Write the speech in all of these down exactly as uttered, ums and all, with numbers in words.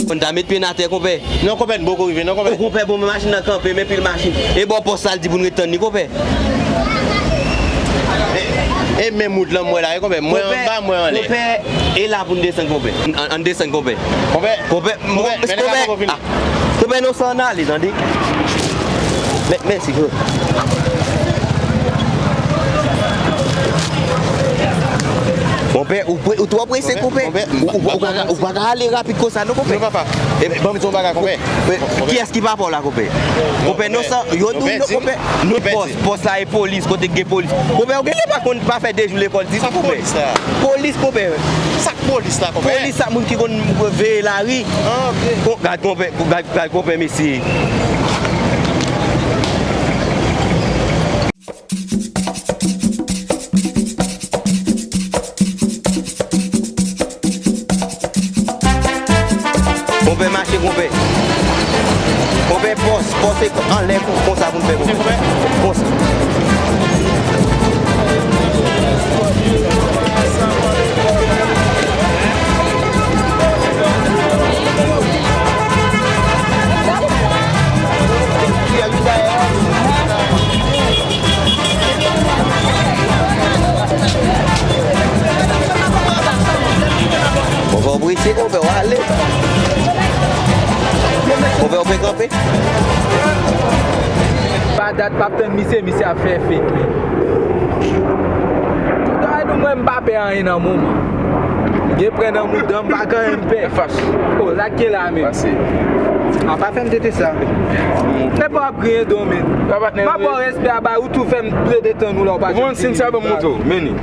Konn ta met pye n atè, konpè. Non, konpè, n poko rive, non, konpè. O, konpè, bon, men machin nan kanpe, men pil machin. E bò pòs la, l di pou n ret tann li, konpè. E, e menm wout lan, m wè la, e konpè, mwen anba, mwen anlè. Konpè, e la pou n desann, konpè. Ann, ann desann, konpè. Konpè, konpè, men nèg la poko vini. Konpè, nou sa ann ale, tande. Mè-, mèsi, konpè. Konpè, ou, ou twò prese, konpè. Ou, ou, ou pa ka, ou pa ka ale rapid konsa, non, konpè. Non, papa. E, ban m di w yon bagay, konpè. Kiyès ki papa w la, konpè? Konpè, non, sa, yo, nou, non, konpè. Nou pòs, pòs la e polis, kote k gen polis. Konpè, ou genlè pa konn, pa fè de jou lekòl ditou, konpè. Polis, konpè. Sa k polis la, konpè? Polis, sa moun ki konn veye lari. Ah, ok. Gad, konpè, gad, gad, konpè, mesye. Konpè, mache, konpè. Konpè, pòs, pòs e anlè kon-, konsa pou n fè, konpè. Konsa. Konpè, w prese, konpè, w ale. Konpè, w pe kanpe. Pa dat m ap tann misye, misye ap fè fake, men. Tout bagay nou, mwen, m pa pè anyen nan moman. M gen pwen nan mouda m, m pa gen anyen m pè. O, sa k gen la, men. A, pa fè m tete sa. Nèg pa ap griyen do, men. M ap ba w respè a, bay ou tou fè m plede tann ou la, ou pa janm fini. Ou konn si n sa ban m montre w, men li.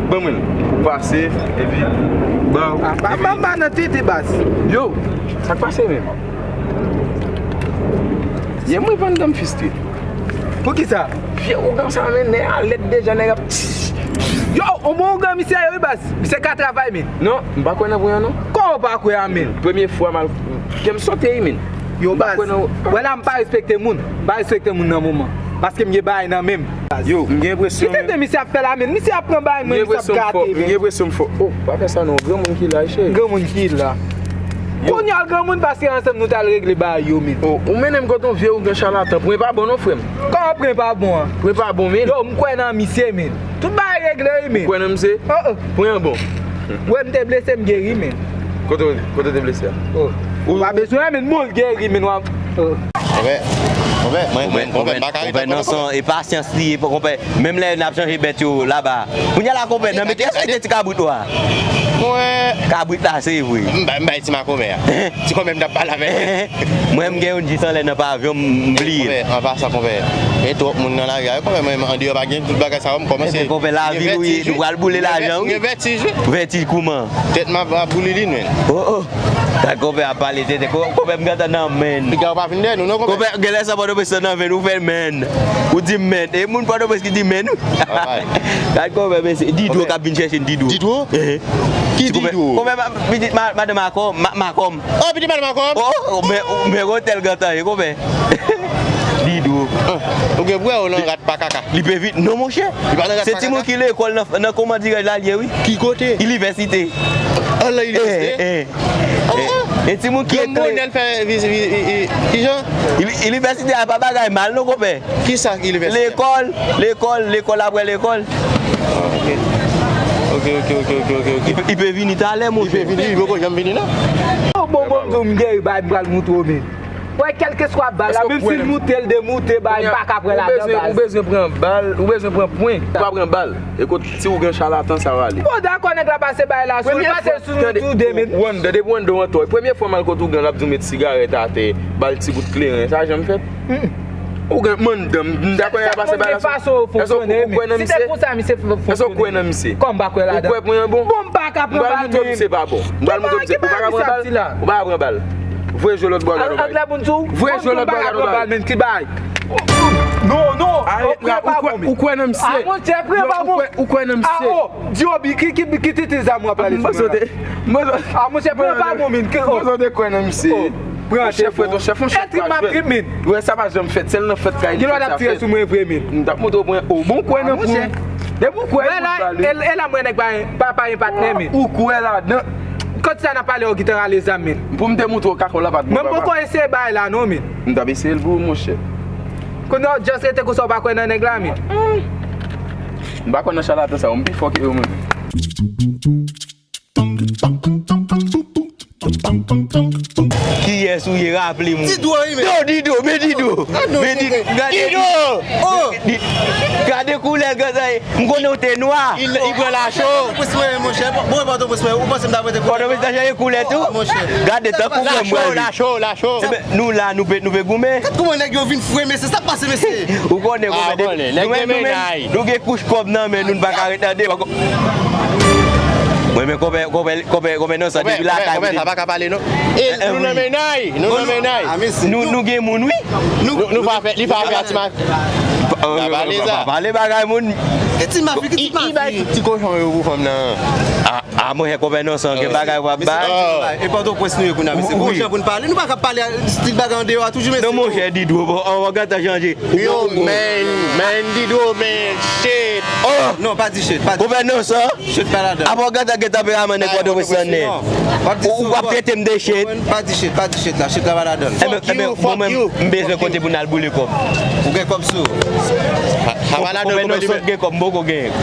Ban mwen l. Ou pase, epi, ban. A, pa, pa, pa nan tete, baz. Yo, sa k pase menm? Ye mwen vann dan m fis tou. Poukisa? Vye ougan sa, men, nèg alèt deja, nèg ap. Yo, on bon ougan misye ye, wi, baz. Misye ka travay, men. Non, m pa kwè nan pwen an, non. Kòman w pa kwè a, men? Premye fwa m al, kè m sote, wi, men. Yo, baz. M pa kwè nan. Wè la, m pa respekte moun. M pa respekte moun nan moman. Paske m gen bagay nan men m. Yo, m gen enpresyon. Ki tenten misye ap fè la, men? Misye ap pran bagay mwen, misye ap gate, men. M gen enpresyon m fò. O, pa fè sa non, granmoun ki la, cheri. Granmoun ki la. Yo. Kounye a l granmoun paske ansanm nou t al regle bagay yo, men. O, ou mennen m kote yon vye ougan chalatan. Pwen pa bon non, frè m. Kòman pwen pa bon an? Pwen pa bon, men. Yo, m kwè nan misye, men. Tout bagay regle, wi, men. Ou kwè nan misye? O, o. Pwen an bon. Ou wè m te blese, m geri, men. Kote, kote w te blese a? O. Ou pa bezwen, men, m geri, men, w ap, o. Konpè, konpè, mwen, mwen, konpè, m pa ka rete nan san, e pasyans li ye, konpè. Menm lè n ap chanje bèt yo laba. Kounye a la, konpè, nan men kiyès ki te ti kabrit ou a? Mwen. Kabrit la, se vre. M bay, m bay ti makomè a. Ti kòmè m t ap pale avè l. Mwen, m gen youn jis anlè nan pavyon, m, m bliye. Konpè, an pasan, konpè, gen twòp moun nan lari a, wi, konpè, mwen, andeyò pa gen tout bagay sa yo, m kòmanse. Ebyen, konpè, lavi nou ye, nou pral boule lajan, wi. Gen vètij, wi. Vètij kouman? Tèt m ap, ap boule li, men. O, o. Gad konpè ap pale tenten. Ko-, konpè m gentan nan men. Piga ou pa vin dèyè nou, non, konpè. Konpè, genlè sa Pòtoprens nan venn, ou fè men. Ou di men. E moun Pòtoprens ki di men, wi. Gad konpè, mesye. Didwo k ap vin chèche n, Didwo. Didwo? Ehe. Ki Didwo? Konpè, ma-, pitit ma-, madanm Akò, ma-, Makòm. O, pitit madanm Akò? O, o, men, men otèl gentan ye, konpè. Didwo. Ou gen pou wè ou nan rat pa kaka. Li pe vin, non, monchè. Li pa nan rat pa kaka. Se timoun ki lekòl nan, nan kòmandiraj la l ye, wi. Ki kote? Inivèsite. An, nan inivèsite? Eh, eh. E timoun ki ekle. Granmoun, lè l fè vi-, vi-, vi-, vi-, kijan? Inivèsite a pa bagay mal, non, konpè. Kisa inivèsite? Lekòl, lekòl, lekòl apre lekòl. Ok, ok, ok. Li pe, li pe vini talè, monchè. Li pe vini, li poko janm vini, non. Bon, bon, bon, m gen yon bagay m pral montre w, men. Wè, kèlkeswa bal la, menm si l moute, l demoute, bay, m pa ka pran ladan, baz. Ou bezwen pran bal, ou bezwen pran pwen. Ou pa pran bal. E kot ti ougan chalatan sa yo ale? Bon, dakò, nèg la pase bay la sou, li pase sou nou tou de, men. Wanda, depi Wanda w antò. Premye fwa m al kot ougan, l ap di w met sigarèt atè, ba l ti bout kleren. Sa janm fèt? Ougan, mandan, m dakò, nèg la pase bay la sou. Èske ou kwè nan misye? Èske ou kwè nan misye? Kòm pa kwè ladan. Ou kwè pwen an bon? Bon, m pa ka pran bal, men. M pral montre w misye pa bon. M pral montre w misye. Ou pa ka pran bal? Ou pa ka pran bal. Voye je lòt bò, gad yon bagay. Anglè moun tou. Voye je lòt bò, gad yon bagay. Men ki bagay? Non, non. Arèt la, ou kwè, ou kwè nan misye? A, monchè, pwen pa bon. Ou kwè nan misye? A, o, Diobi, ki, ki, ki titi zam w ap pale sou mwen la? A, monchè, pwen pa bon, men. Mwen kwè nan misye. Pran chèf, frè, ton chèf, yon chèf pa jwèt. Ou wè sa pa janm fèt, sèl nan fèt kay li fèt sa fèt. Gen lòt ap tire sou mwen vre, men. M t ap montre w pwen, o, bon, kwè nan pwen. Depi w kwè, e la, e la mwen nèg pa, pa, pa gen patnè, men. Ou kwè ladan. Sòt sa nan pale w ki te rale zam, men. Pou m te moutre w kakòl la pa t bon, papa. Mwen m poko eseye bagay la non, men. M t ap eseye l pou ou, monchè. Kounye a w just rete konsa, w pa kwè nan nèg la, men. M pa kwè nan chalatan sa yo, m pi fò ke yo, mwen. Kiyès ou ye, raple m? Dido, wi, men. Yo, Dido, men Dido. Ah, non, men Dido. Gade, Dido! Oh! Di-, gade koulè gazay. M konnen w te nwa. Li, li pran lacho. Pòtoprens mwen, monchè. Bon, Pòtoprens mwen, ou panse m ta prete koulè? Pòtoprens ta chanje koulè tou? Oh, monchè. Gade tankou mwen, mwen. Lacho, lacho, lacho. Ebyen, nou la, nou pe, nou pe goumen. Gad kòman nèg yo vin fre, mesye. Sa k pase, mesye? Ou konnen kòman nou menm, nou menm, nou gen kouch kòb nan men nou, nou pa ka ret tande. Mwen, men konpè, konpè, konpè, konpè nan sa depi lakay. Konpè, konpè, sa pa ka pale, non. E, nou nan mennay, nou nan mennay. Nou, nou gen moun, wi. Nou, nou pa fè, li pa fè a ti mafya. Pa pale sa. Pa pale bagay moun. Ki ti mafya, ki ti mafya? Li bay tout ti kochon yo pou fanm nan. A, a, mwen, konpè nan san, gen bagay w ap bay. E Pòtoprens nou ye kounye a, mesye. Gon jan pou n pale. Nou pa ka pale stil bagay andeyò a toujou, mesye. Non, monchè, Dido, bon, an, an gata chanje. Yo, man, man, Dido, man, shit. Oh! Non, pa di shit, pa di. Konpè nan san. Shit pa ladan. Apa w gata gen tanperaman nèg Pòtoprens lan nèt. Ou, ou ap trete m de shit. Pa di shit, pa di shit la, shit la pa ladan. Ebyen, ebyen, mwen menm, m bezwen kote pou n al boule kòb. Ou gen kòb sou ou? Sa pa ladan. Konpè nan san gen kòb, m poko genyen.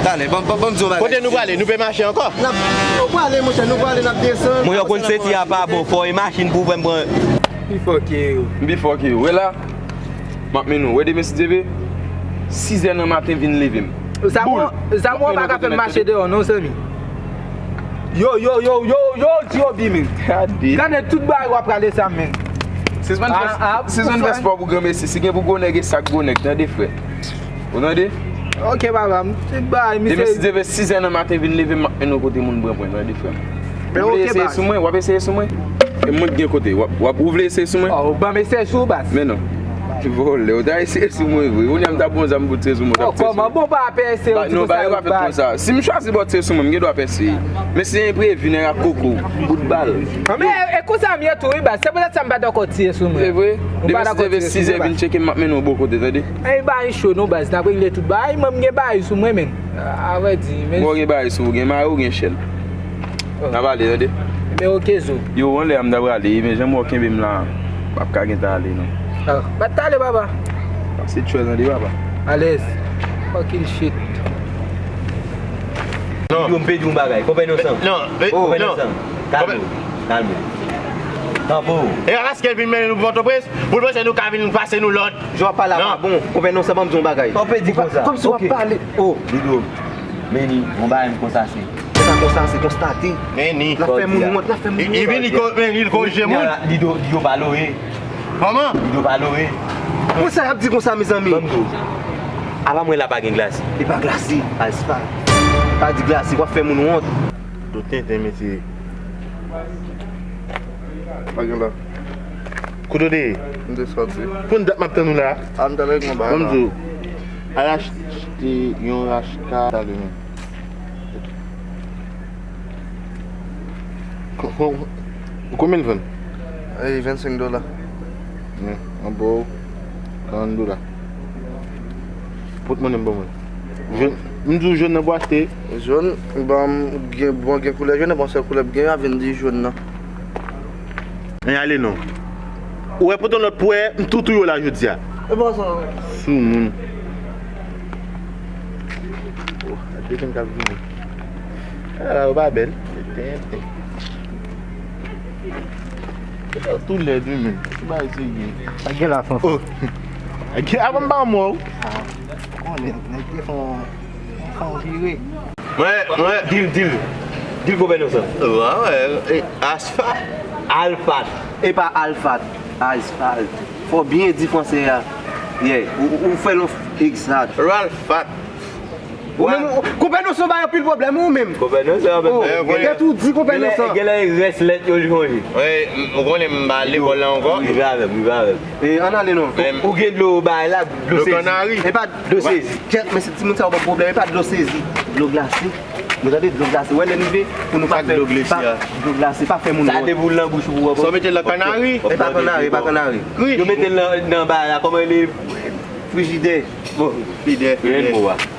Talè, ban, ban, ban m di w yon bagay. Kote nou prale? Nou pe mache ankò? N ap, nou prale, monchè, nou prale, n ap desann. Mwen, yo konn senti a pa bon, fò e machin pou fè m pran. Pi fò ke yo. M pi fò ke yo. Wè la, m ap mennen w. Wè demen si Dye vle, sizè nan maten vin leve m. Zamò, Zamò pa ka fè m mache deyò non, zanmi. Yo, yo, yo, yo, yo, Diobi, men. Gade. Gade tout bagay w ap prale sa, men. Sizè fè spò pou granmesi. Si gen pou gwo nèg, e sa k gwo nèg, tande, frè. Ou tande? Ok, papa, m, tout bagay, misye. Demen si Dye vle, sizè nan maten vin leve m, m ap mennen w kote moun pran pwen, tande, frè m. Ou vle eseye sou mwen? W ap eseye sou mwen? E mwen k gen kote. W ap, w ap, ou vle eseye sou mwen? Oh, ou ban m eseye sou ou, baz. Men non. Vòlè, ou ta eseye sou mwen vre. Ou di a m ta bon zam pou tire sou mwen, w t ap tire sou mwen. Kòman? Bon, pa ap eseye, ou di konsa yo pa fèt konsa. Si m chwazi ba w tire sou mwen, m gen dwa ap eseye. Men se enprevi, nèg a koko, bout bal. Men e, e konsa m ye tou, wi, baz. Se poutèt sa m pa t ankò tire sou mwen. Se vre? Demen si Dye vle, sizè vin tcheke m, m ap mennen w bon kote, tande? Ey, bagay cho non, baz, n ap regle tout bagay, mwen m gen bagay sou mwen, men. Avrèdi, men. Bon, gen bagay sou ou, gen mayo, gen chèn. N ap ale, tande? Men ok, zo. Yo, anlè a m ta prale, men jan m wè w kenbe m la, m p ap ka gentan ale, non. Ah, pa t ale, papa. Pase tchwè, tande, papa. Alèz. Fucking shit. Non. Yo, m pe di w yon bagay. Konpè Inosan. Non, non. Konpè Inosan. Kalme w. Kalme w. Tanpri w. E paske l vin mennen nou Pòtoprens, pou l panse nou ka vin pase nou lòd. Jan w ap pale a pa bon. Konpè Inosan, ban m di w yon bagay. Ou pe di konsa. Kòmsi w ap pale. Oh, Dido. Meni, yon bagay m konsa se. Se pa konsa, se konstate. Meni. L ap fè moun wont, l ap fè moun wont. Li vini, Meni, li korije moun. Dido, Dido pa lore. Kòman? Dido pa lore. Pou sa y ap di konsa, mezanmi? Ban m di w. Apa mwen la pa gen glasi? E pa glasi, Alsfa. Pa di glasi, w ap fè moun wont. Tout tenten, mesye. Pa gen la. Kote w te ye? M te sòti. Konn dat m ap tann ou la? A, m t al regle yon bagay la. Ban m di w, al achte yon rachka talè menm. Ko-, ko-, konbyen l vann? Ey, vennsenk dola. Men, mwen ba w karant dola. Pot monnen m ban mwen. Jòn, m di w jòn nan pou achte. Jòn, ban m gen, bon, gen koulè jòn nan, bon, sèl koulè m gen a vin di jòn nan. Ann ale non. Ou wè poton lòt pou wè, m tou touye w la jodi a. E bon sa. Soumoun. Oh, gade moun k ap vini. Ah, yo pa bèl. Tenten. Yo tou lèd, wi, men. Ki bagay serye. Pa gen la, Fanfan. Oh. Avan m pa mò. Ah, konnen, nèg te fè yon, fè yon vire. Mwen, mwen. Dil, dil. Dil konpè Inosan. Wè, wè. E, Asfalt. Alfat. E pa Alfat. Asfalt. Fò w byen di fransè a. Yeah. Ou, ou, ou fè l yon egzak. Ralfat. Ou menm, ou, konpè Inosan bay anpil pwoblèm, ou menm. Konpè Inosan, menm. Oh, tèt ou di konpè Inosan. Genlè, genlè rès lèt yo li chonje. Wi, m, ou konnen m pa lekòl la ankò. Rive avè m, rive avè m. E, ann ale non. Ou, ou gen dlo bay la, dlo sezi. E pa dlo sezi. Kèt, men se timoun sa yo ban pwoblèm, e pa dlo sezi. Dlo glase. Ou tande, dlo glase. Wè, lè n rive, pou nou pa fè dlo glase, pa, dlo glase, pa fè moun wont. Sa te pou l nan bouch ou pou wè. Sa w mete l nan kanari? E pa kanari, e pa kanari. Yo mete l nan, nan bay la, kòman li? Frijidè. Bon, frijidè, frijidè.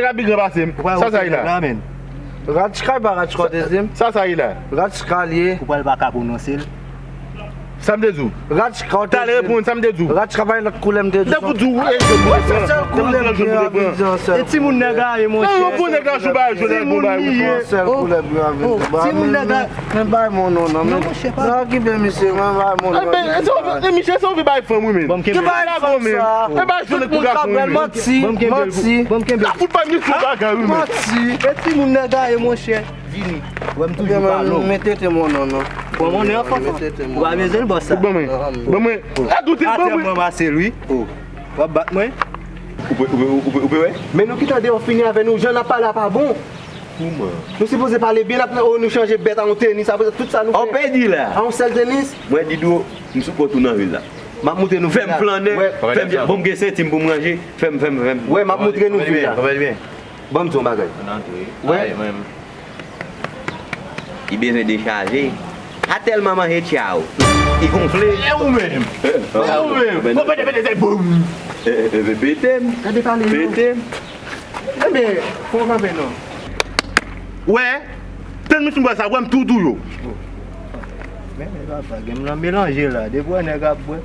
nèg la pi gran pase m. Sa sa ye la? Ratchka pa Ratchka tezim. Sa sa ye la? Ratchka l ye. Ou pral pa ka pwononse l. Sa m te di w? Ratchka w te di. Talè reponn sa m te di w. Ratchka pa yon lòt koulè m te di w. M te pou di w e jòn pou te pran. Se yon sèl koulè m gen anvi di w, yon sèl koulè. E timoun nèg la ye monchè. Nan yon bon nèg la jou ba jòn pou bay. Yon sèl koulè m gen anvi di w. Timoun nèg la. Men bay mon non non men. Non monchè pa. Sa okipe misye men bay mon non. E misye sa w vle bay fanm wi men. Ki bay fanm sa? E bay jòn pou gason wi men. Manti. Manti. Ka fout pa gen sou bagay wi men. Manti. E timoun nèg la ye monchè. Vini. Wè m toujou pa lou. Men tete mon non non. Pran monnen an fanfan. Ou pa bezwen l bòs sa. Ban mwen. Ban mwen. A doute ban mwen. Atè mwen mase l wi. O. W ap bat mwen. Ou pe ou pe ou pe ou pe wè. Men nou ki tande yo fini avè nou jan n ap pale a pa bon. Kouman? Nou sipoze pale byen n ap o nou chanje bèt a yon tenis apre sa tout sa nou fè. Ou pèdi la. A yon sèl tenis. Mwen Didou m sou kont ou nan vil la. M ap moutre nou vil la. Fè m flannen. Fè m byen bon m gen senti m pou m ranje. Fè m fè m fè m. Wè m ap moutre nou vil la. Ban m di w yon bagay. Ann antre. Wè. Ay, men. Li bezwen dechaje. A tèlman manje tchaw. Li gonfle. E ou menm? E ou menm? Bon, pete, pete, se boum! E, e, e, pete m. Gade pale yo. Pete m. Ebyen, fò w kanpe non. Wè, tann m fin bwè sa, wè m tou tou yo. Men, men, papa, gen m nan melanje la. Depi wè nèg ap bwè.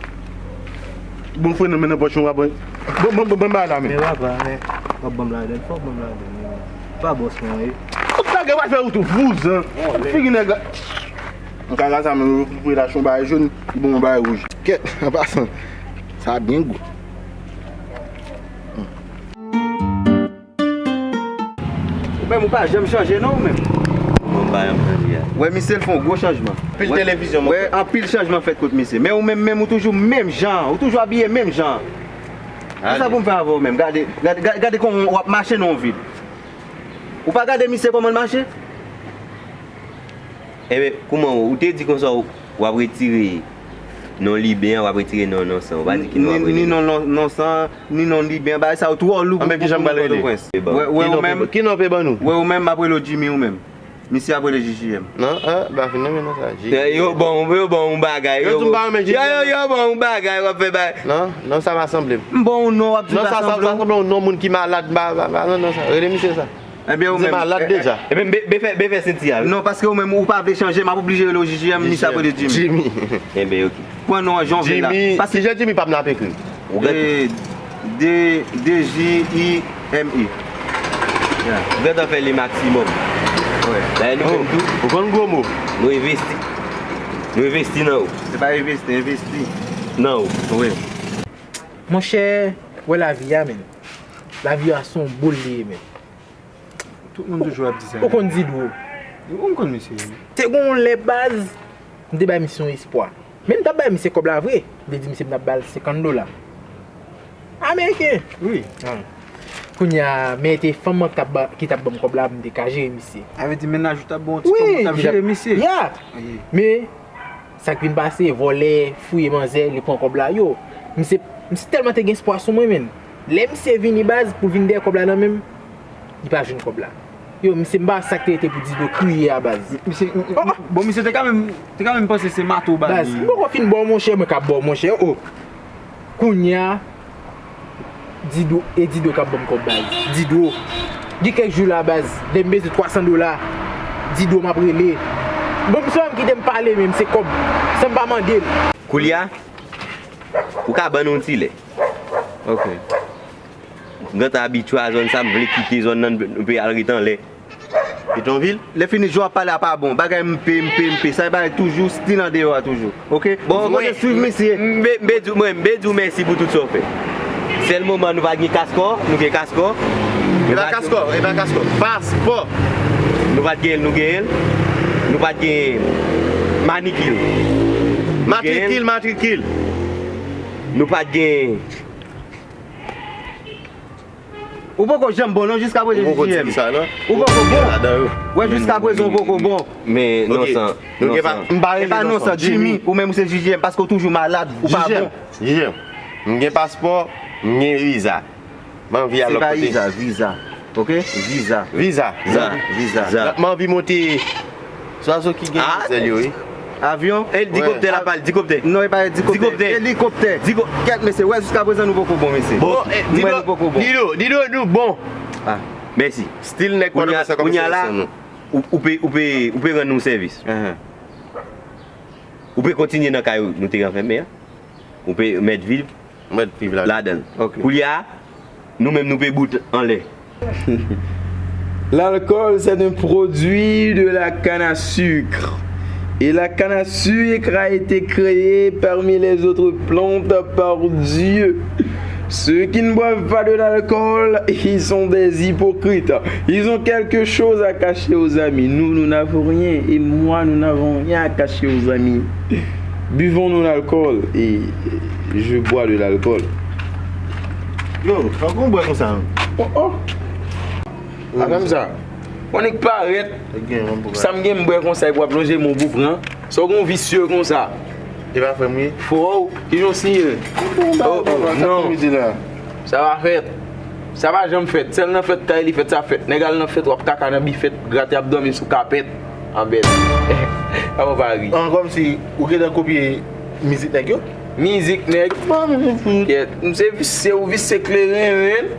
Bon, fre nan men nan pòch mwen, w ap bwè. Bon, bon, bon, bon, bay la, men. Men, papa, men, w ap ban m ladann, fò w ban m ladann, men. Pa bòs mwen, wi. Tout bagay w ap fè ou tou, vouzan. Figi nèg la. Mwen ka gade sa, men, ou voye lache yon bagay jòn, li ban m yon bagay wouj. Kèt, an pasan, sa byen gou. Ou menm ou pa janm chanje non ou menm. Mwen pa janm chanje a. Wè misye l fè yon gwo chanjman. Pil televizyon mwen. Wè anpil chanjman fèt kot misye. Men ou menm menm ou toujou menm jan, ou toujou abiye menm jan. Kisa pou m fè avè w menm? Gade, gade, gade, gade kòman w ap mache nan yon vil. Ou pa gade misye kòman l mache? Enben, kouman ou, ou te di konsa w, w ap retire non Liben an, w ap retire non Nonsan, ou pa di ki non w ap rele. Ni non Nonsan, ni non Liben an, bagay sa yo twò lou pou Pòtoprens. Wè, wè ou menm, ki non pe ban nou? Wè ou menm, m ap rele w Jimmy ou menm. Misye ap rele J J M. Non, an, ba fin non, men non sa. Yo bon, yo bon yon bagay. Yo di m pa renmen J J M. Yo, yo, yo bon yon bagay, w ap fè bagay. Non, non, sa pa sanble m. M bon yon non, w ap di pa sanble w. Non, sa, sa, sa sanble yon non moun ki malad, ba, ba, ba, non, non, sa. Rele misye sa. Ebyen ou menm. Misye malad deja. Ebyen be, be fè, be fè senti a wi. Non, paske ou menm ou pa vle chanje, m ap oblije rele w J J M, misye ap rele Jimmy. Jimmy. Enben, ok. Pran non an Jan vle la. Jimmy, kijan Jimmy pa m nan ap ekri? Ou gen D, D J I M E. Ou gentan fè li maksimòm. Dayè nou menm tou. Ou konn gwo mo. Nou envesti. Nou envesti nan ou. Se pa envesti, envesti. Nan ou. Wi. Monchè, wè lavi a, men. Lavi a se yon boul li ye, men. Tout moun toujou ap di sa. Ou konn Didou? Ou konn misye wi. Te gon yon lè baz, m te bay misye yon espwa. Men m t ap bay misye kòb la vre. M te di misye m t ap ba l senkant dola ameriken. Wi. Kounye a, men te fanm nan ki t ap ba, ki t ap ban m kòb la, m te ka jere misye. Sa vle di mennaj ou t ap ba w ti kòb ou t ap jere misye? Ya. Men Sa k vin pase, vòlè fouye manzè, li pran kòb la. Yo, misye, misye tèlman te gen espwa sou mwen, men. Lè misye vini baz pou l vin dèyè kòb la nan men m, li pa jwenn kòb la. Yo, misye, m pa wè sa k te rete pou Dido kriye a baz. Misye, bon, misye te kanmenm, te kanmenm panse se mato baz. Baz, m poko fin ba w monchè, mwen k ap ba w monchè. Oh. Kounye a, Dido, e Dido k ap ban m kòb baz. Dido. Gen kèk jou la baz, lè m bezwen twa san dola, Dido m ap rele. Bon, misye pa kite m pale menm, se kòb. San m pa mande l. Koulye a, ou ka ban nou yon ti lè. Ok. M gentan abitye a zòn sa, m vle kite zòn nan, m pe al ret anlè. Petyonvil? Lè fini, jan w ap pale a pa bon. Bagay m pe, m pe, m pe. Sa e bagay toujou, still andeyò a toujou. Ok? Bon, kote swiv misye. M pe, m pe di w, mwen, m pe di w mèsi pou tout sa w fè. Sèl moman nou pa t gen kaskò, nou gen kaskò. E pa kaskò, e pa kaskò. Paspò. Nou pa t gen l, nou genyen l. Nou pa t gen manikil. Matrikil, matrikil. Nou pa t gen Ou poko janm bon non, jiskaprezan J J M. Ou poko bon. Wè, jiskaprezan ou poko bon. Men non san, non san. E pa non san, Jimmy, ou menm ou se J J M, paske ou toujou malad, ou pa bon. J J M, m gen paspò, m gen viza. M anvi al lòt kote. Se pa viza, viza. Ok? Viza. Viza. Viza. Viza. M anvi monte Zwazo ki gen zèl yo, wi. Avyon? Elikoptè l ap pale, elikoptè. Non, e pa elikoptè. Elikoptè. Kèt, mesye, wè, jiskaprezan nou poko bon, mesye. Bon, mwen, nou poko bon. Dido, Dido, nou bon. Mèsi. Still nèg pa nan sa kòmanse ansanm nou. Ou, ou pe, ou pe, ou pe rann nou sèvis. Ou pe kontinye nan kay nou te ranfèmen an. Ou pe mèt viv Mwen viv la. Ladan l. Ok. Koulye a, nou menm nou pe bout anlè. L'alcool, c'est un produit de la canne à sucre. Et la canne à sucre a été créée parmi les autres plantes par Dieu. Ceux qui ne boivent pas de l'alcool, ils sont des hypocrites. Ils ont quelque chose à cacher aux amis. Nous, nous n'avons rien. Et moi, nous n'avons rien à cacher aux amis. Buvons-nous l'alcool et je bois de l'alcool. Yo, pa gon bwè konsa non. Oh, oh. Afè m sa. Ou nèk parèt. Sa m gen m bwè konsa epi w ap lonje men w pou pran. Sa w gen w visye konsa. E pa frè m wi. Fò w, ki jan w siye? Oh, oh, non. Sa pa fèt. Sa pa janm fèt. Sèl nan fèt kay li fèt sa fèt. Nèg al nan fèt, w ap kaka nan bifèt, grate ap dòmi sou kapèt. Anbèt. Kòman w pa ri? An, kòmsi ou gentan kopye mizik nèg yo? Mizik nèg? Kèt, m se visye, ou visye kleren, men.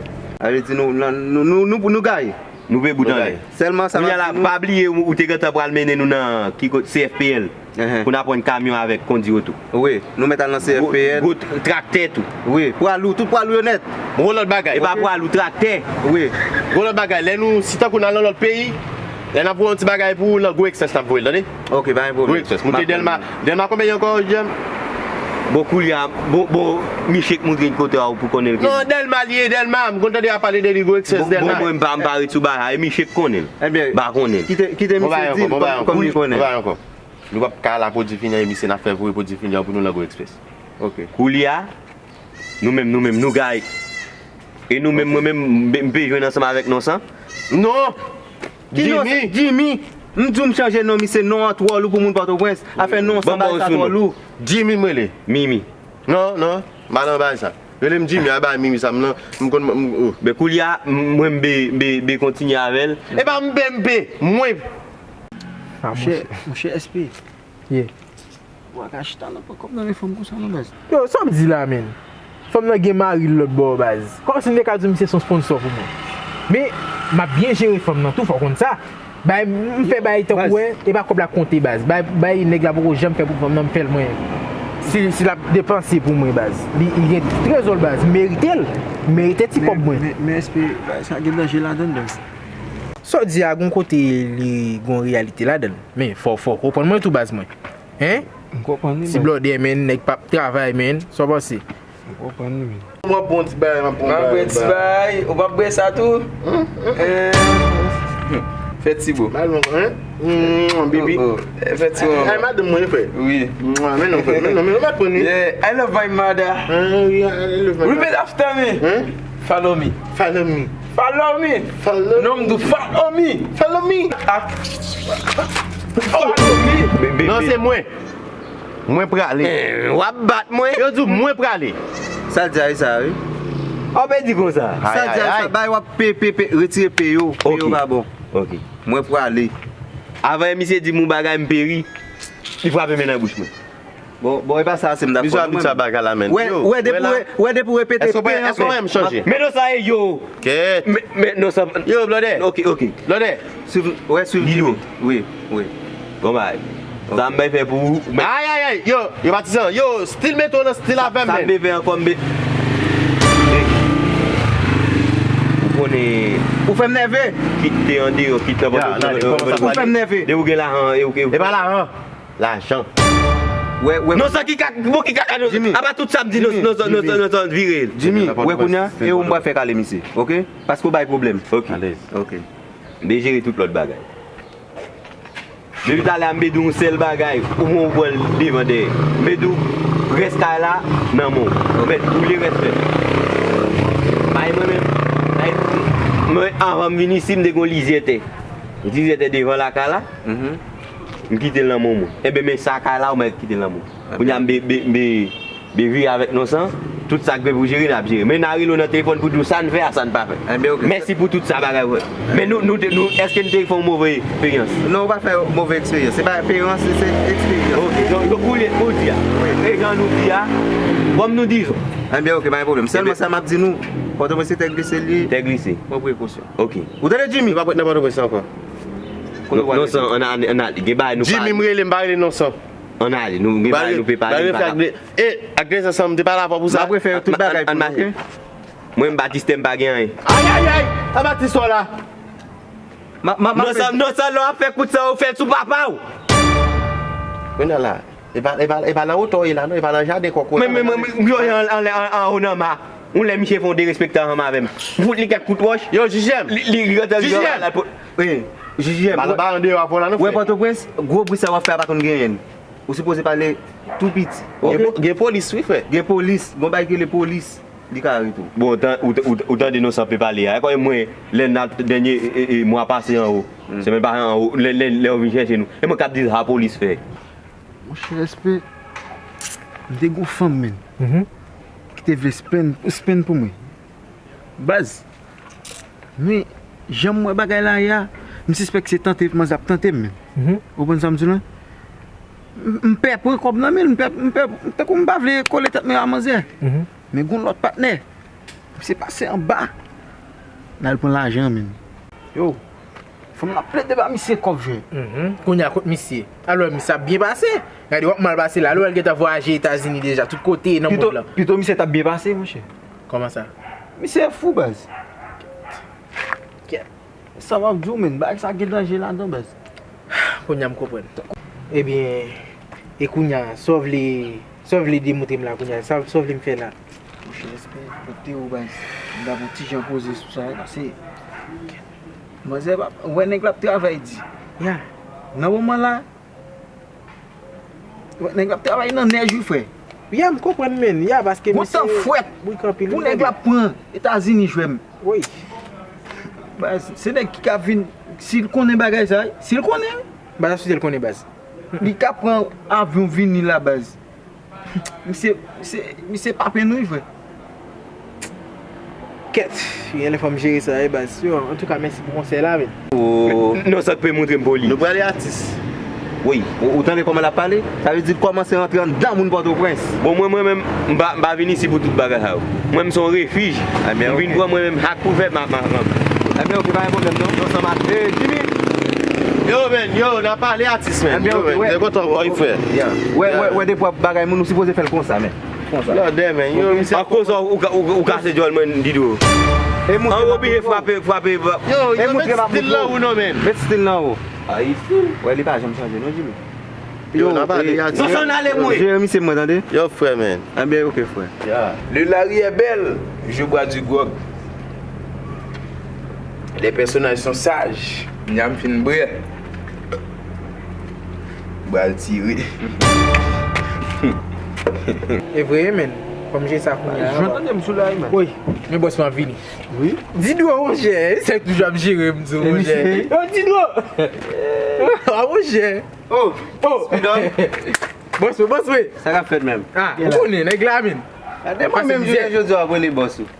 A vle di nou, nou, nou, nou, nou, nou gaye. Nou pe bout anlè. Sèlman sa. Kounye a la, pa bliye ou, ou te gentan pral mennen nou nan ki kote, C F P L. Pou n aprann kamyon avèk kondi oto. Wi, nou mèt al nan C F P L. Gwo, gwo traktè tou. Wi, pwa lou, tout pwa lou yo nèt. Bon, lòt bagay. E pa pwa lou, traktè. Wi. Bon, lòt bagay, lè nou, si tankou n al nan lòt peyi, lè n ap voye yon ti bagay pou ou, nan Go Express n ap voye l, tande? Ok, pa gen pwoblèm. Go Express. Moute Dèlma. Dèlma konbyen ankò, J M? Bon, koulye a, bon, bon, Miche k montre n kote a pou konnen l. Non, Dèlma li ye, Dèlma. M konn tande y ap pale de li, Go Express, Dèlma. Bon, mwen, m pa, m pa ret sou bagay, Miche k konnen l. Ebyen, m pa konnen l. Kite, kite misye di l kòm, kòm li konnen. Nou p ap ka la pwodui fini an, misye n ap fè voye pwodui fini an pou nou nan Go Express. Ok. Koulye a, nou menm, nou menm, nou gaye. E nou menm, mwen menm, m pe, m pe jwenn ansanm avèk non san. Non! Ki non san? Jimmy. Jimmy! M di w m chanje non, misye, non an twò lou pou moun Pòtoprens. Afè non san bagay sa twò lou. Jimmy m rele. Mimi. Non, non, m pa nan bagay sa. Rele m Jimmy, a bay Mimi sa m nan, m konn, m, oh. Men koulye a, m, mwen m be, be, be kontinye avè l. E pa m be, m be, mwen. Ah, monchè, monchè S P. Yeah. Ou pa ka chita nan pran kòb nan men fanm konsa non, baz. Yo, sa w ap di la, menn? Fanm nan gen mari l lòt bò, baz. Kòmsi m te ka di w misye se yon sponsò pou mwen. Men, m ap byen jere fanm nan tou, fò w konn sa. Bay, m fè bay tankou wè, e pa kòb la k konte, baz. Bay, bay nèg la poko janm fè pou fanm nan, m fè l mwen. Si, si l ap depanse pou mwen, baz. Li, li gen trezò l, baz. M merite l. M merite ti kòb mwen. Men, men, men S P, sa gen danje ladan l, baz. Sa w di a, gon kote li gon reyalite ladan l. Men, fò, fò w konprann mwen tou, baz mwen. Hein? M konprann li, baz. Ti blòdè, menn, nèg p ap travay, menn. Sa w panse? M konprann li, menn. M ap pran ti bagay, m ap pran bagay. M ap pran ti bagay. Ou p ap bwè sa tou? Hein? Fè ti bo. Ba l yon, hein? Mm, baby. Oh, oh. Fè ti bo. Ay, madanm mwen, frè. Wi. Men non, frè. Men non, men non, m ap pran li. Yeah, I love my mother. Ah, wi, I love my mother. Repeat after me. Hein? Follow me. Follow me. Follow me. Follow me. Non, m di w follow me. Follow me. Ah. Follow me. Non, se mwen. Mwen prale. Eh, w ap bat mwen. Yo di w mwen prale. Sa l di a, e sa, wi. A w pe di konsa. Sa l di a, e sa, bay w ap pe, pe, pe, retire pe yo. Pe yo pa bon. Ok. Mwen prale. Avan misye di m yon bagay, m pe ri, li frape men nan bouch mwen. Bon, bon, e pa sa, se m t ap fè. Misye abitye a bagay la, menn. Wè, wè, depi w, wè, depi w repete pe an. Èske w wè m chanje? Men non sa e yo. Kèt. Men, men non sa. Yo, blòdè. Ok, ok. Blòdè. Swiv, wè, swiv Jimmy. Wi, wi. Bon bagay. Sa m bay fè pou ou, men Ay, ay, ay, yo, yo patizan, yo, still mete w nan still avè m, Sa m men. Beve ankò m be. Ou konnen Ou fè m nève. Kit te an deyò, kit nan Ou fè m nève. De ou gen lajan, e ou gen E pa lajan. Lajan. Wè, wè. Non, sa ki kaka, bon, ki kaka, non, Jimmy. Apa tout sa m di, non, Jimmy, non, non, Jimmy. Non, non, vire. Jimmy, wè kounye a, e ou m pral fè kale misye, oke? Paske ou bay pwoblèm. Oke. Alèz. Oke. M te jere tout lòt bagay. Depi talè a m te di w yon sèl bagay, ou mwen ou pran l devan dèyè. M te di w rès kay la nan men w. Ou mèt boule rès fè. Bay mwen menm. Bay mwen anvan m vin isi, m te gen yon lizyè tè. Yon lizyè tè devan lakay la. M kite l nan men w mwen. Enben men sa kay la ou mèt kite l nan men w. Kounye a m be, be, be, be vire avèk non san. Tout sa k gen pou jere, n ap jere. Men n a rele w nan telefòn pou di w sa n fè a, sa n pa fè. Enben, oke. Mèsi pou tout sa bagay, frè. Men nou, nou, te- nou, èske n te fè yon move eksperyans? Non, ou pa fè move eksperyans. Se pa eksperyans, se, se eksperyans. Oke, donk, donk ou ye, ou di a. Wi. E jan nou di a, kòm nou dizon. Enben, oke, pa gen pwoblèm. Sèlman sa m ap di nou, Pòtoprens se tè glise l ye. Tè glise. Pran prekosyon. Oke. Ou tande, Jimmy? Li pa prèt nan Pòtoprens ankò. Non, non, san, ann ale, ann ale. Gen bagay nou pa Jimmy, m rele, m pa rele non san. Ann ale, nou gen bagay nou pe pale, nou pa ka. E, ak Grens ansanm, m te pale avè w pou sa. M ap refè tout bagay pou nou, oke? Mwen, m batistè, m pa gen anyen. Ay, ay, ay! Sa batistè w la? Ma, ma, ma Non, sa, non, sa, lè w ap fè kout sa, ou fè l sou papa w. Kounye a la, e pa, e pa, e pa nan wotè w ye la, non, e pa nan jaden kòk w Men, la, men, men, men, yo, yo, anlè, an, anwo nan ma. Yon lè misye fè yon derespektan ansanm avè m. M fout li kèk kout wòch. Yo, Jijèm. Li, li, li, Jijèm. Wi, Jijèm. Balan, balan deyò avè w la, non, frè. Wè, Pòtoprens, gwo bri sa w ap fè a pa konn genyen. Ou sipoze pale tou piti. Gen po-, gen polis, wi, frè. Gen polis, gon bagay ki rele polis, li ka arete w. Bon, ou tan-, ou, ou, ou tande non san pe pale a. E kòm mwen, lè n al dènye, e, e, e, mwa pase anwo. Semèn pase anwo, lè, lè, lè yo vin chèche nou. E mwen k ap di sa polis fè. Monchè, respè, m te gon fanm, menn, ki te vle spenn, spenn pou mwen. Baz, men, jan m wè bagay la ye a, m sispèk se tante manzè ap tante m, menn. Ou konprann sa m di w la? M, m pè pran kòb nan men l, m pè, m pè, tankou m pa vle kole tèt mwen a manzè. Men gon lòt patnè, misye pase anba, l al pran lajan, menn. Yo, fanm nan plede ba misye kòb, jwe. Kounye a, kot misye? Alò, misye ap byen pase. Gade, w ap mal pase la. Alò, l gentan vwayaje Etazini deja, tout kote nan mond lan. Pito misye t ap byen pase, monchè. Kòman sa? Misye fou, baz. Kèt. Sa m ap di w, menn, bagay sa gen danje ladan, baz. Kounye a m konprann. Ebyen, e kounye a, sa w vle, sa w vle demontre m la kounye a? Sa, sa w vle m fè la? Monchè, respè, kote w, baz? M ta pou ti jan poze sou sa, wi, paske manzè pa, ou wè nèg la ap travay di. Ya. Nan moman la, Nèg la ap travay nan nèj wi, frè. Ya, m konprann, menn. Ya, paske misye tan fwèt brik anpil pou wi, nèg la ap pran Etazini, jwè m. Wi. Baz, se nèg ki ka vin, si l konnen bagay sa, si l konnen. M pa ta swete l konnen, baz. Li ka pran avyon vini la, baz. Misye, misye, misye pa penn wi, frè. Kèt, gen lè fò m jere sa wi, baz. Yo, antouka, mèsi pou konsèy la, men. Non, sa k pe montre m poli. Nou prale atis. Wi, ou, ou tande kòman l ap pale? Sa vle di l kòmanse rantre anndan moun Pòtoprens. Bon, mwen, mwen menm, m pa, m pa vin isi pou tout bagay sa yo. Mwen, m se yon refij. M vin pran mwen menm, sak pou fèt, m a, m a, m a. Ebyen, oke, pa gen pwoblèm, non. Non, sa m a, eh, Jimmy. Yo, men, yo, n a pale atis, men. Ebyen, oke, wè. Yo, men, kontan wè w, frè. Wè, wè, wè, depi w ap bagay moun, ou sipoze fè l konsa, men. Konsa. Lòdè, men. Yo, misye. Akoz ou, ou, ou, ou kase djòl mwen, Didou. Anwo byen frape, frape. Yo, yo, met stil nan ou non, men. Met stil nan ou. Wè, li pa janm chanje non, Jimmy. Yo, n a pale atis. Non, sa n ale, mwen. Jere misye mwen, tande. Yo, frè, men. Ebyen, oke, frè. Le lari est bel, je bois du grog. Les personnages sont sages. Nyam fin brè. Bral tire. E vre, men. Kòm je sa kounye a. Jwenn tande m sou la, men. Wi, men bòs mwen ap vini. Wi. Didou, monchè, se toujou ap jere m di w, monchè. Yo, Didou. A, monchè. Oh, oh. Speed up. Bòs mwen, bòs mwen. Sa k ap fèt menm? Ah, ou konnen, nèg la, men. Gade mwen menm jounen jodi a, w ap rele bòs ou.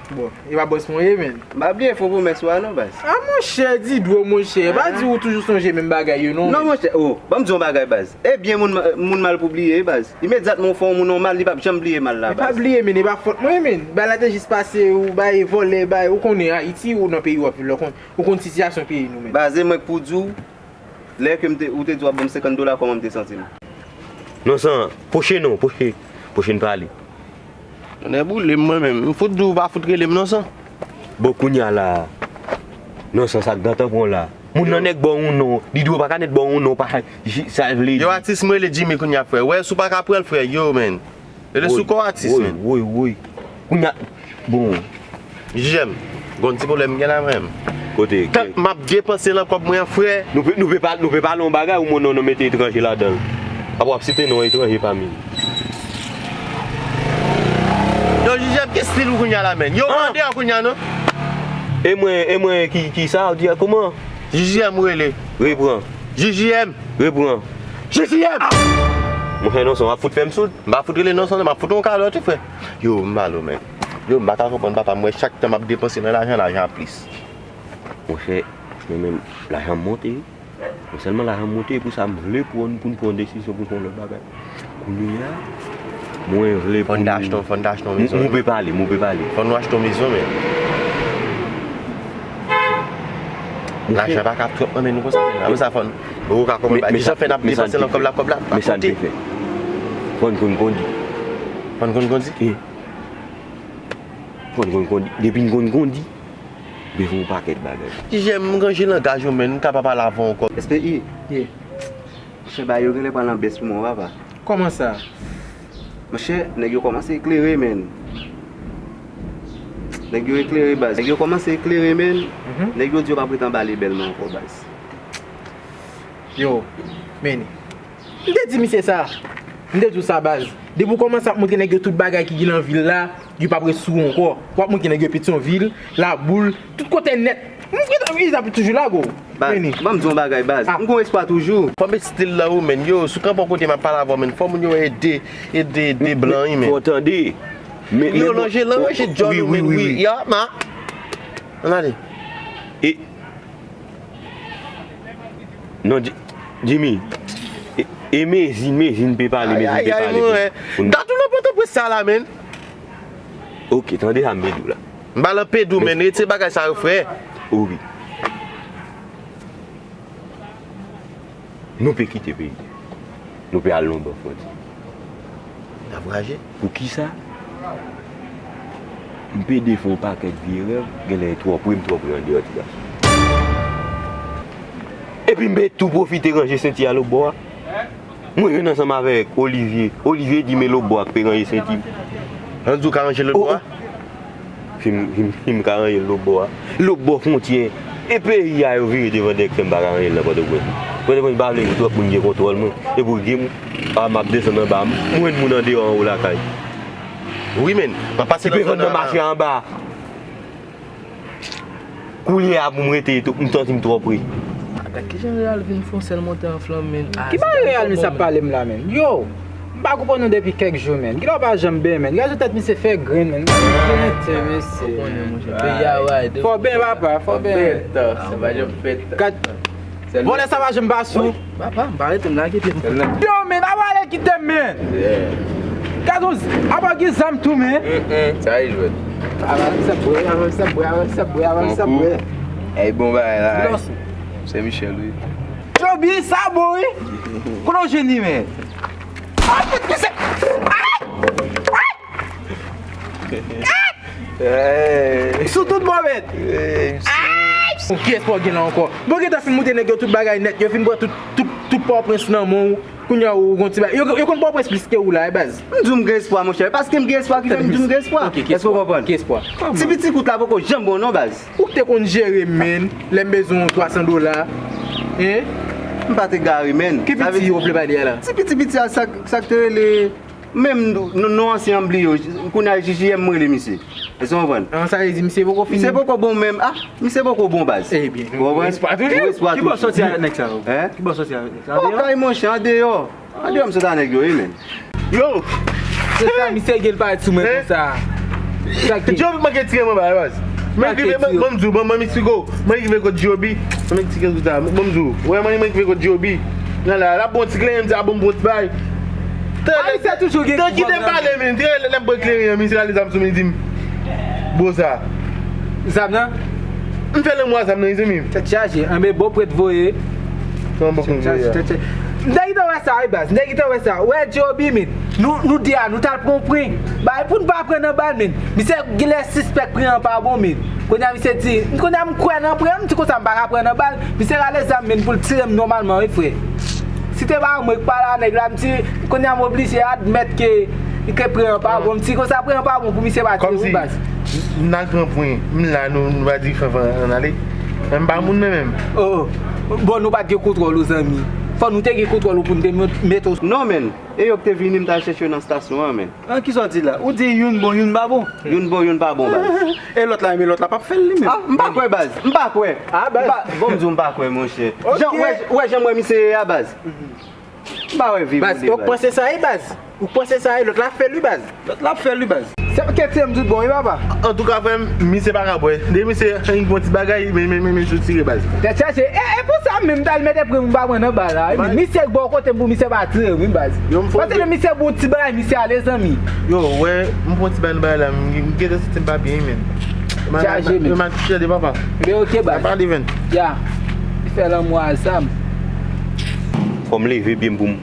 Bon, e pa bòs mwen ye, men. M pa bliye fè pwomès ou a non, baz. Ah, monchè, Didou, monchè. Pa di ou toujou sonje menm bagay yo, non. Non, monchè, oh, ban m di yon bagay, baz. Ebyen, moun, moun mal pou bliye, baz. Imedyatman ou fè yon moun yon mal, li p ap janm bliye mal la, baz. E pa bliye, men, e pa fòt mwen, men. Bagay la te jis pase, ou bay vòlè, bay, ou konnen Ayiti, ou nan peyi w ap viv la, ou konn, ou konn sitiyasyon peyi nou, men. Baz, e mwen k pou di w, Lè ke m te, ou te di w ap ban m senkant dola, kòman m te santi m? Non, san, pwoche non, pwoche, pwoche n pale. Tonnè boule m mwen menm. M fout di w pa fout rele m non, san. Bon, kounye a la, non, san, sa k gentan pran w la. Moun nan nèk ba w yon non, li di w pa ka nèt ba w yon non, pa sa, sa vle di. Yo, atis m rele Jimmy kounye a, frè. Wè, si w pa ka pran l, frè, yo, menn. Rele sou kò atis, menn. Woy, woy, woy. Kounye a, bon. Jijè m, gon ti pwoblèm m gen la, menm. Kote? Tank m ap depanse nan kòb mwen an, frè. Nou pe, nou pe pa, nou pe pale yon bagay, ou moun non, nou mete etranje ladan l. Apre w ap site non etranje pami nou. Yo, jijè m, ki stil ou kounye a la, menn? Yo, mande an kounye a, non? E mwen, e mwen ki, ki sa, ou di a kòman? Jijè m ou rele. Repran. Jijè m. Repran. Jijè m! Monchè, non, san, w ap fout fè m soud. M pa fout rele non, san, m ap fout yon kalòt, wi, frè. Yo, m ba l ou, menn. Yo, m pa ka konprann, papa, m wè chak tan m ap depanse nan lajan, lajan ap plis. Monchè, mwen menm, lajan m monte, wi. Non sèlman lajan m monte, e pou sa m vle pran, pou n pran desizyon, pou n fè yon lòt bagay. Kounye a, mwen vle pou... Fò n achte, fò n achte yon mezon. Mwen pe pale, mwen pe pale. Fò nou achte yon mezon, men. Lajan pa ka ap twòp nan men nou konsa, men. Apre sa, fò n... Ou ka konprann, men, men sa, fè n ap depanse nan kòb la, kòb la, men sa n pe fè. Fò n konn kondi. Fò n konn kondi? Wi. Fò n konn kondi. Depi n konn kondi, bezwen yon pakèt bagay. Jijè m, ranje langaj ou, menn, m ka pa pale avè w ankò. S P I. Ye. Monchè, bagay yo genlè pral nan bès pou mwen, papa. Kòman sa? Monchè, nèg yo kòmanse eklere, menn. Nèg yo eklere, baz. Nèg yo kòmanse eklere, menn. Mhm. Nèg yo di yo p ap ret anba lebèl mwen ankò, baz. Yo, men, m te di misye sa. M te di w sa, baz. Depi w kòmanse ap montre nèg yo tout bagay ki gen nan vil la, yo p ap ret sou ou ankò. W ap montre nèg yo Petyonvil, Laboul, tout kote nèt. M gentan, Iza toujou la, gwo. Baz, ban m di w yon bagay, baz. M gon espwa toujou. Fò m met stil nan ou, menn. Yo, si w kanpe yon kote, m ap pale avè w, menn. Fò moun yo ede, ede, ede blan, wi, menn. Fò w tande. Yo, lanje, lanje djòl ou, menn, wi. Ya, ma. Ann ale. E, non, Ji-, Jimmy. E, e mezi, mezi n pe pale, mezi n pe pale pou, pou n... Dat ou nan Pòtoprens sa la, menn. Ok, tande sa m vle di w la. M pa nan peyi w, menn, retire bagay sa yo, frè. Wi. Nou pe kite peyi. Nou pe al nan bò fwontyè. N ap raje. Poukisa? M pe defè yon pakèt vye rèv, genlè twò pre, m twò pre andeyò ti gason. Epi m pe tou pwofite ranje senti a lòt bò a. Mwen jwenn ansanm avèk Olivier. Olivier di men lòt bò a k pe ranje senti m. Ann di w ka ranje lòt bò a? Si m, si m, si m ka ranje l lòt bò a. Lòt bò fwontyè. E peyi a yo vire devan dèyè k fè m pa ka ranje l nan Pòtoprens. Pòtoprens pa vle twòp moun gen kontwòl mwen. E pou gen m, a, m ap desann anba. M jwenn moun andeyò anwo lakay. Wi, men, m ap pase nan zòn nan. Ki pe vann nan mache anba. Kounye a pou m rete tou, m santi m twò pre. Gad kijan Real vin fè yon sèl monte anflanm, men. Ki bagay Real misye ap pale m la, men? Yo! M pa konprann nou depi kèk jou, men. Gade w pa janm ben, men. Gade jan tèt misye fè grenn, men. Gade jan tèt misye, men. Fò ben, papa, fò ben. Gad, vòlè sa pa janm pase w. Papa, m pa rete m la, kite m. Yo, men, apa ale kite m, men. Gad yon z-, apa gen zam tou, men. Sa e jwèt. Avanse bwe, avanse bwe, avanse bwe, avanse bwe. Ey, bon bagay la. Se Michel, wi. Joby, sa bon, wi. Kote w jwenn li, men? Ah, pit misye. Sou tout bò, men. Ki espwa w gen la ankò? Bon, gentan fin moute nèg yo tout bagay nèt. Yo fin pran tout, tout, tout Pòtoprens nan men w. Kounye a ou gon ti bagay. Yo, yo konn Pòtoprens plis ke ou la, e baz. M di w m gen espwa, monchè. Paske m gen espwa ki fè m di w m gen espwa. Èske w konprann? Ki espwa? Ti piti kout la poko janm bon non, baz. Ou k te konn jere m, men, lè m bezwen yon twa san dola. Hein? M pa t egare, men. Ki piti ou vle pale a la? Ti piti piti a, sa, sa k te rele, menm non, non ansyen an m bliye. Kounye a J J M m rele misye. Èske w konprann? An, sa vle di misye poko fini? Misye poko bon menm. Ah, misye poko bon, baz. Ebyen, ou konprann? Ou espwa toujou. Ki bò sòti avèk nèg sa yo? Hein? Ki bò sòti avèk nèg sa yo? Andeyò? Okay, monchè, andeyò. Andeyò m sot a nèg yo, wi, men. Yo! Se sa, misye gen l parèt sou mwen konsa. Sa k gen? Joby manke tire mwen bay, baz. Mwen rive, mwen, mwen m di w, mwen, mwen, Mexico. Mwen rive kot Joby. Mwen, Mexico, tout sa. Mwen m di w. Wè, mwen, mwen rive kot Joby. Nan la, l ap bon ti kleren, m di, a bon, bon ti bay. Tan, a, misye toujou gen tan kite m pale, men. Lè, lè m pran kleren an, misye rale zam sou mwen, li di m, bon sa. Zam nan? M fè lanmou a zam nan, wi, zanmi m. Tèt chaje. Anben, bon, prèt voye. Kòman bon konn voye a? M te gentan wè sa, wi, baz. M te gentan wè sa. Ou wè, Joby, men. Nou, nou de a, nou t al pran yon pren. Bay, pou n pa pran nan bal, men. Misye genlè sispèk pren an pa bon, men. Kounye a, misye di, kounye a, m kwè nan pren an, m di konsa, m pa ka pran nan bal. Misye rale zam, men, pou l tire m nòmalman, wi, frè. Si te pa mwen k pale a nèg la, m di, kounye a, m oblije admèt ke, ke pren an pa bon. M di konsa, pren an pa bon pou misye pa tire, wi, baz. N al pran pwen, m la, nou, nou pa di fanfan ann ale. Men m pa moun mwen menm. Oh, oh. Bon, nou pa t gen kontwòl ou, zanmi. Fò nou te gen kontwòl ou pou n te met, met ou. Non, men. E yo k te vini, m t al chèche yo nan estasyon an, men. An, kisa w di la? Ou di youn bon, youn pa bon. Youn bon, youn pa bon, baz. E lòt la, men lòt la p ap fè l li menm. Ah, m pa kwè, baz. M pa kwè. Ah, baz. M pa, bon, m di w, m pa kwè, monchè. Ok. Jan, ou wè, ou wè jan m wè misye ye a, baz. M pa wè vi pou li, baz. Ou panse sa ye, baz? Ou panse sa ye? Lòt la ap fè l wi, baz. Lòt la ap fè l wi, baz. Se kèt se m tout bon, wi, papa. Antouka, frè m, misye pa ka bwè. Depi misye annik pran ti bagay, men, men, men, men, sou tire, baz. Tèt chaje. E, e pou sa menm, m t al mete pran m pa pran nan bal la, wi, men misye bò kote m pou misye pa tire m, wi, baz. Yo, m fò. Paske lè misye bon ti bagay, misye ale, zanmi. Yo, wè, m pran ti bagay nan bagay la, m, m gentan santi m pa byen, wi, men. Chaje, men. Yo, m al kouche de papa. Men ok, baz. Pa pale, men. Ya. Li fè lanmou a zam. Fò m leve pye m pou m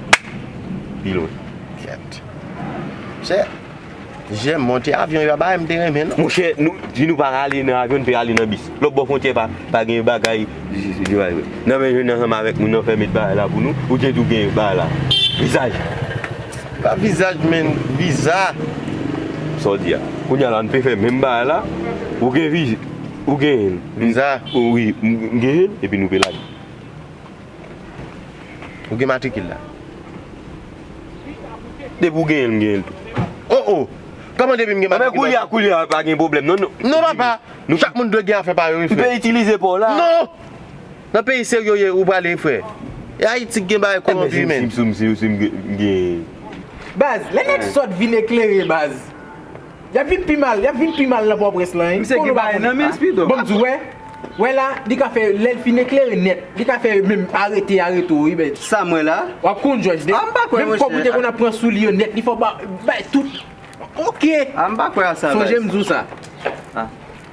pi lwen. Kèt. Chè, jèm monte avyon yo a bay m te renmen, non? Monchè, nou, di nou pa ka ale nan avyon, nou te ale nan bis. Lòt bò fwontyè pa, pa gen bagay. Nan men jwenn ansanm avèk moun nan fè met bagay la pou nou, ou te tou gen bagay la. Vizaj. Pa vizaj, men viza. Sa w di a? Kounye a la, nou pe fè menm bagay la. Ou gen viz-, ou gen viza. Wi, m, m gen l, epi nou pe lage. Ou gen matrikil la? Depi w genyen l, m genyen l tou. Oh, oh! Kòman depi m gen matrikil la? Koulye a, koulye a, pa gen pwoblèm, non, non. Non, papa! Chak moun dwe gen afè pa yo, wi, frè. M pe itilize pa w la. Non! Nan peyi serye w ye, ou prale, frè. E Ayiti k gen bagay kòwonpi, men. Si m, si m, si m, si m gen, gen. Baz, lè nèg sòt vin eklere, baz. Y ap vin pi mal, y ap vin pi mal nan Pòtoprens lan, wi. Misye gen bagay nan men l, Spido. Bon, m di w, wè, wè la, li ka fè, lè l fin eklere nèt, li ka fè menm arete, arete w, wi, bèt. Sa mwen la? W ap konn jòj nèt. Ah, m pa kwè, monchè. Menm kòb ou te konn ap pran sou li yo nèt, li fè w ba, bay tout. Ok. Ah, m pa kwè a sa, baz. Sonje m di w sa. Ah.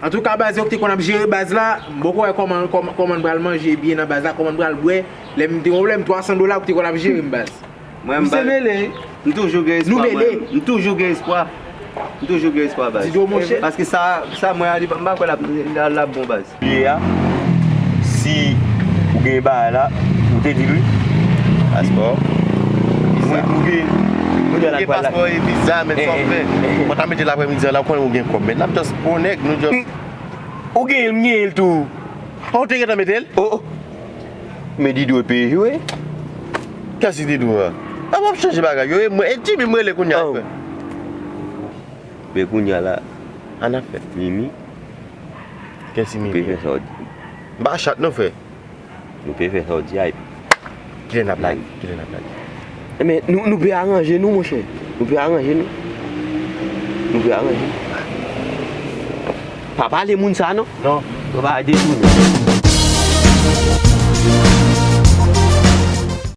Antouka, baz, yo ki te konn ap jere baz la, m poko wè kòman, kòman, kòman n pral manje byen nan baz la, kòman n pral bwè. Lè m te gen pwoblèm twa san dola, ou te konn ap jere m, baz. Mwen, m pa, misye mele. M toujou gen espwa, mwen. Nou mele. M toujou gen espwa. M toujou gen espwa, baz. Ti do, monchè. Paske sa, sa mwen a li, m pa kwè l ap, l ap, l ap bon, baz. Ye a, si ou gen bagay la, ou te di l wi. Paspò, viza. Mwen, ou gen, ou gen paspò e viza, men sa w fè. Mwen ta mete l aprèmidi an la, ou konnen ou gen kòb, men n ap just pran nèg, nou just. Ou gen l, m gen l tou. Ou te gentan mete l? Oh, oh. Men Didou e peye jwe. Kèsi Didou a? A w ap chanje bagay yo, e mwen, e Jimmy m rele kounye a, frè. Men kounye a la. An ap fè. Mimi. Kèsi Mimi? Ou pe fè sa w di. M pa chat non, frè. Nou pe fè sa w di a, epi. Kilè n ap lage? Kilè n ap lage? Enben, nou, nou pe aranje nou, monchè. Nou pe aranje nou. Nou pe aranje nou. Pa pale moun sa, non. Non. Nou pa detounen.